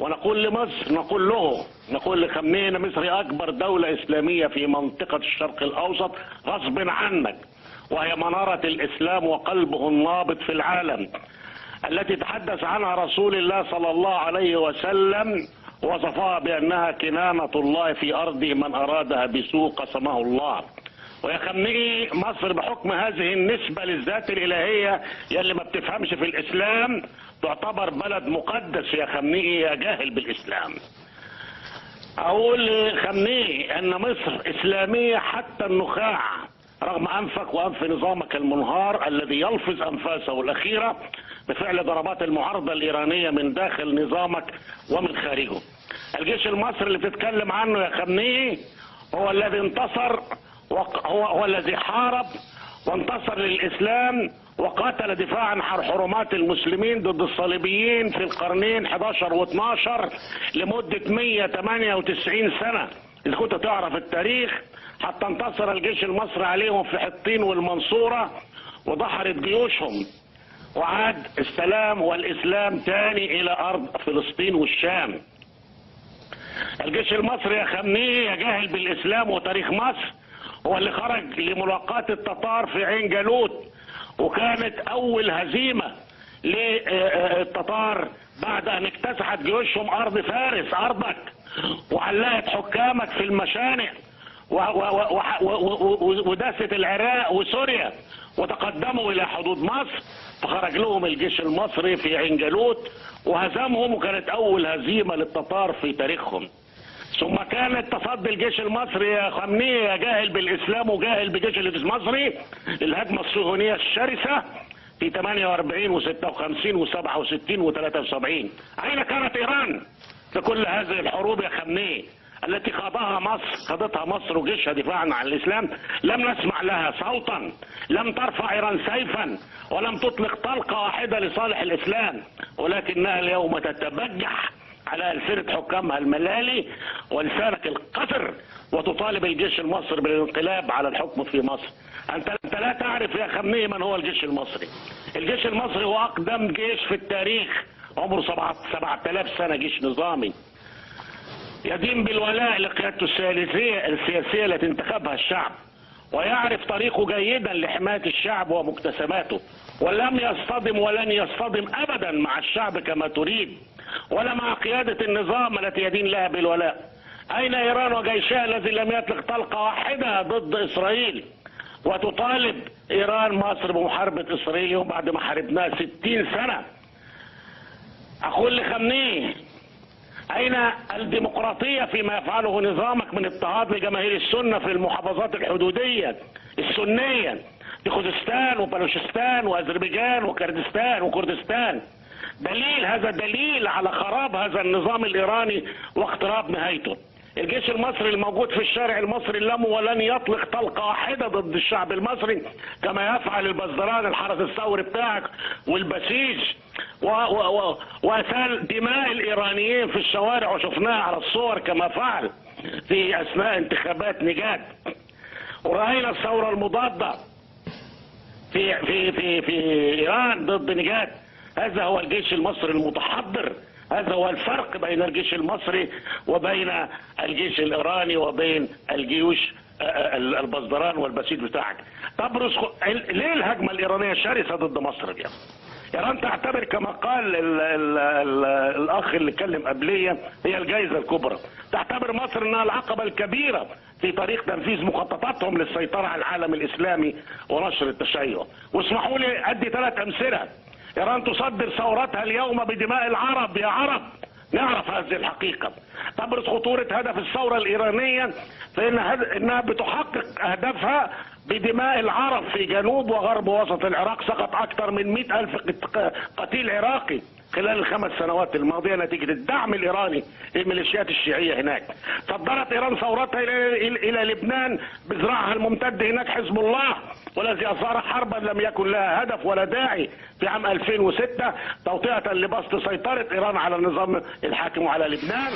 ونقول لمصر، نقول له، نقول لخميني، مصر هي أكبر دولة إسلامية في منطقة الشرق الأوسط غصب عنك، وهي منارة الإسلام وقلبه النابض في العالم، التي تحدث عنها رسول الله صلى الله عليه وسلم ووصفها بأنها كنانة الله في أرضه، من أرادها بسوء قسمه الله. ويا خمنئي، مصر بحكم هذه النسبة للذات الإلهية يلي ما بتفهمش في الإسلام تعتبر بلد مقدس يا خمنئي يا جاهل بالإسلام. أقول لخمنئي أن مصر إسلامية حتى النخاع، رغم أنفك وأنف نظامك المنهار الذي يلفظ أنفاسه الأخيرة بفعل ضربات المعارضة الإيرانية من داخل نظامك ومن خارجه. الجيش المصري اللي بتتكلم عنه يا خمنئي هو الذي انتصر، هو الذي حارب وانتصر للإسلام وقاتل دفاعا عن حرمات المسلمين ضد الصليبيين في القرنين 11 و12 لمدة 198 سنة، إذا كنت تعرف التاريخ، حتى انتصر الجيش المصري عليهم في حطين والمنصورة ودحرت جيوشهم، وعاد السلام والإسلام تاني إلى أرض فلسطين والشام. الجيش المصري يا خمنئي يا جاهل بالإسلام وتاريخ مصر هو اللي خرج لملاقاة التتار في عين جالوت، وكانت أول هزيمة للتتار بعد أن اكتسحت جيوشهم أرض فارس أرضك، وعلقت حكامك في المشانق وداست العراق وسوريا وتقدموا إلى حدود مصر، فخرج لهم الجيش المصري في عين جالوت وهزمهم، وكانت أول هزيمة للتتار في تاريخهم. ثم كانت تصدي الجيش المصري يا خمنئي يا جاهل بالإسلام وجاهل بجيش المصري للهجمة الصهيونية الشرسة في 48 و56 و67 و73. أين كانت إيران في كل هذه الحروب يا خمنئي التي خاضها مصر، خاضتها مصر وجيشها دفاعا عن الإسلام؟ لم نسمع لها صوتا، لم ترفع إيران سيفا، ولم تطلق طلقة واحدة لصالح الإسلام، ولكنها اليوم تتبجح على ألسنة حكامها الملالي ولسانك القذر وتطالب الجيش المصري بالانقلاب على الحكم في مصر. أنت لا تعرف يا خمنئي من هو الجيش المصري. الجيش المصري هو أقدم جيش في التاريخ، عمره 7000 سنة، جيش نظامي يدين بالولاء لقيادته السياسية التي انتخبها الشعب، ويعرف طريقه جيدا لحماية الشعب ومكتسباته، ولم يصطدم ولن يصطدم أبدا مع الشعب كما تريد، ولا مع قيادة النظام التي يدين لها بالولاء. أين إيران وجيشها الذي لم يطلق طلقة واحدة ضد إسرائيل؟ وتطالب إيران مصر بمحاربة إسرائيل يوم بعد ما حاربناها 60 سنة. أقول لخمنئي، أين الديمقراطية فيما يفعله نظامك من اضطهاد لجماهير السنة في المحافظات الحدودية السنية في خوزستان وبلوشستان وأذربيجان وكردستان وكردستان؟ دليل، هذا دليل على خراب هذا النظام الإيراني واقتراب نهايته. الجيش المصري الموجود في الشارع المصري لم ولن يطلق طلقة واحدة ضد الشعب المصري كما يفعل البزدران الحرس الثوري بتاعك والبسيج وأسال دماء الإيرانيين في الشوارع، وشفناها على الصور كما فعل في أثناء انتخابات نجاد. ورأينا الثورة المضادة في في في في إيران ضد نجاد. هذا هو الجيش المصري المتحضر، هذا هو الفرق بين الجيش المصري وبين الجيش الإيراني وبين الجيوش البزدران والبسيج بتاعك. تبرز ليه الهجمة الإيرانية الشرسة ضد مصر اليوم؟ إيران تعتبر كما قال ال ال ال الأخ اللي اتكلم قبلية هي الجائزة الكبرى، تعتبر مصر أنها العقبة الكبيرة في طريق تنفيذ مخططاتهم للسيطرة على العالم الإسلامي ونشر التشيع. واسمحوا لي أدي 3 أمثلة. إيران تصدر ثورتها اليوم بدماء العرب، يا عرب نعرف هذه الحقيقة. تبرز خطورة هدف الثورة الإيرانية فإنها بتحقق أهدافها بدماء العرب في جنوب وغرب وسط العراق. سقط أكثر من 100,000 قتيل عراقي خلال ال5 سنوات الماضية نتيجة الدعم الإيراني للميليشيات الشيعية هناك. صدرت إيران ثورتها إلى لبنان بذراعها الممتد هناك حزب الله، والذي أثار حربا لم يكن لها هدف ولا داعي في عام 2006 توطئة لبسط سيطرة إيران على النظام الحاكم على لبنان.